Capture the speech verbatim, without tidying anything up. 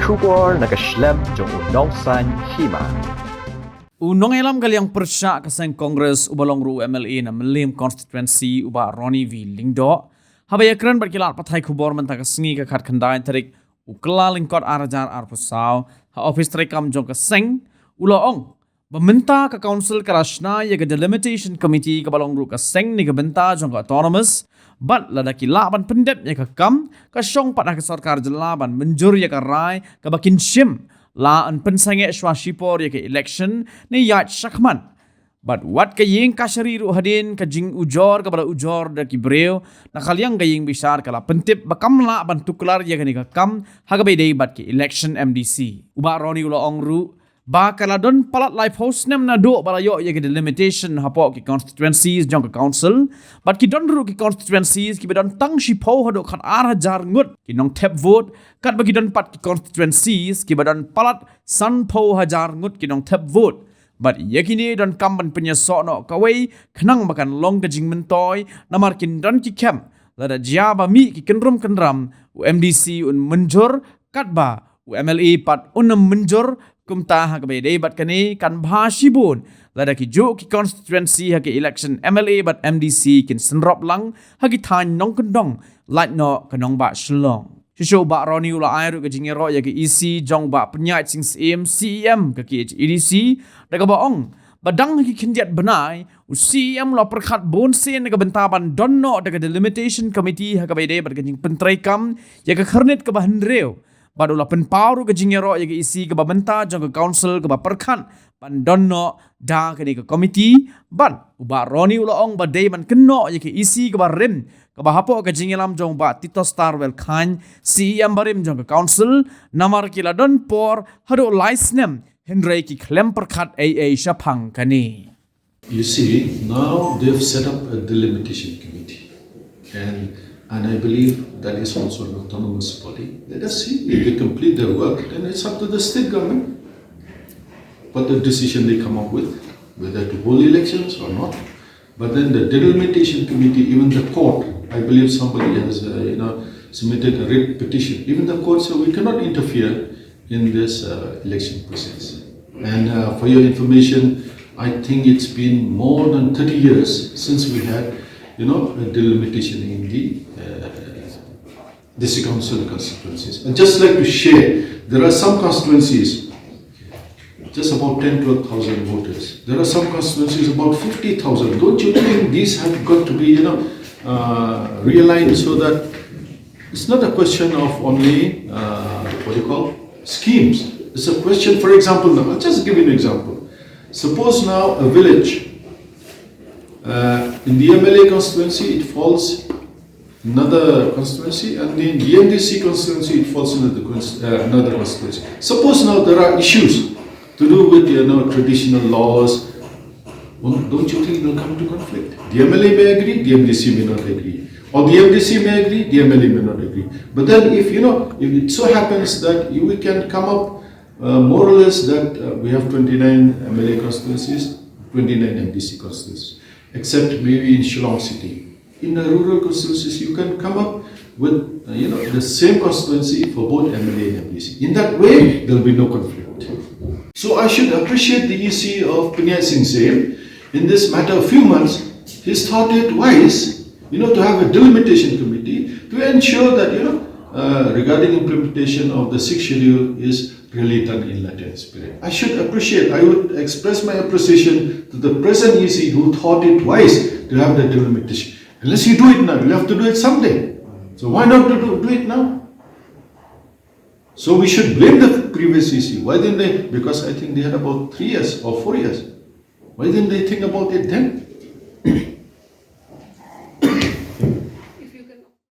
Khubor na ka shlem jong u Nongsaiñ Hima. U nongïalam ka liang pyrshah ka seng Congress uba long ruh u M L A na Mylliem constituency u Bah Ronnie V Lyngdoh, haba ïakren bad ki lad pathai khubor mynta ka sngi ka khatkhyndai tarik u Kyllalyngkot ar hajar arphew saw ha ophis treikam jong ka seng, u la ong ba mynta ka council ka la shna ïa ka delimitation committee kaba long ruh ka seng ne ka bynta jong ka autonomous, bad lada ki lah ban pyndep ïa ka kam, ka shong pat ha ka sorkar jylla ban mynjur ïa ka rai kaba kin shim, la yn pynsangeh shuwa shipor ïa ka election ne ïaid shakhmat. Bad wat ka ïing kashari ruh hadien ka jingujor kaba la ujor da ki briew na ka liang ka ïing bishar ka la pyntip ba kam lah ban tuklar ïa kane ka kam ha kaba ïadei bad ka election M D C. U Bah Ronnie u la ong ruh ba ka la don palat laiphew snem naduh ba la ïoh ïa ka delimitation hapoh ki constituencies jong ka council, bad ki don ruh ki constituencies kiba don tang shiphew haduh khatar hajar ngut ki nongthep vote, katba ki don pat ki constituencies kiba don palat sanphew hajar ngut ki nongthep vote. Bad ïa kine donkam ban pynïasoh noh kawei khnang ba kan long ka jingmyntoi, namar kin don ki camp, lada jia ba mih ki kynrum kynram, u M D C un mynjur, katba u M L A pat un ym mynjur. Kumta ha kaba ïadei bad kane kan bha shibun lada ki juh ki constituency ha ki election M L A bad M D C kin synrop lang ha ki thaiñ nongkyndong, lait noh ka nongbah Shillong. Shisha u Bah Ronnie u la ai ruh ka jingïaroh ïa ka E C jong Bah Pynïaid Sing Syiem, C E M ka K H A D C, da kaba ong ba dang ha ki khyndiat bnai u C E M u la pyrkhat bun sien na ka bynta ban don noh da ka delimitation committee ha kaba ïadei bad ka jingpyntreikam ïa ka khyrnit kaba hynriew. Bad u la pynpaw ruh ka jingïaroh ïa ka E C kaba mynta jong ka council kaba pyrkhat ban don noh da kane ka committee. Bad u Bah Ronnie u la ong ba dei ban kynnoh ïa ka E C kaba rim, kaba hapoh ka jingïalam jong Bah Titosstarwell Chyne, C E M barim jong ka council, namar ki la don por haduh lai snem hynrei ki khlem pyrkhat ei ei shaphang kane. You see, now they've set up a delimitation committee. And, and I believe that is also an autonomous body. Let us see, if they complete their work, then it's up to the state government what the decision they come up with, whether to hold elections or not. But then the delimitation committee, even the court, I believe somebody has, uh, you know, submitted a writ petition. Even the court said we cannot interfere in this, uh, election process. And, uh, for your information, I think it's been more than thirty years since we had, you know, a delimitation in the, uh, district council constituencies. I'd just like to share, there are some constituencies, just about ten, twelve thousand voters. There are some constituencies about fifty thousand. Don't you think these have got to be, you know, uh, realigned so that it's not a question of only, uh, what do you call, schemes. It's a question, for example, now, I'll just give you an example. Suppose now a village, uh, in the M L A constituency, it falls another constituency, and in the M D C constituency, it falls into the cons-, uh, another constituency. Suppose now there are issues to do with, you know, traditional laws. Well, don't you think it will come to conflict? The M L A may agree, the M D C may not agree. Or the M D C may agree, the M L A may not agree. But then if, you know, if it so happens that you, we can come up, uh, more or less that, uh, we have twenty-nine M L A constituencies, twenty-nine M D C constituencies, except maybe in Shillong City. In the rural constituencies, you can come up with, uh, you know, the same constituency for both M L A and M D C. In that way, there'll be no conflict. So I should appreciate the E C of Pynïaid Sing Syiem in this matter of few months. He's thought it wise, you know, to have a delimitation committee to ensure that, you know, uh, regarding implementation of the sixth schedule is really done in letter and spirit. I should appreciate, I would express my appreciation to the present E C who thought it wise to have the delimitation. Unless you do it now, you'll have to do it someday. So why not to do, do it now? So we should blame the previous E C. Why didn't they? Because I think they had about three years or four years. Why didn't they think about it then?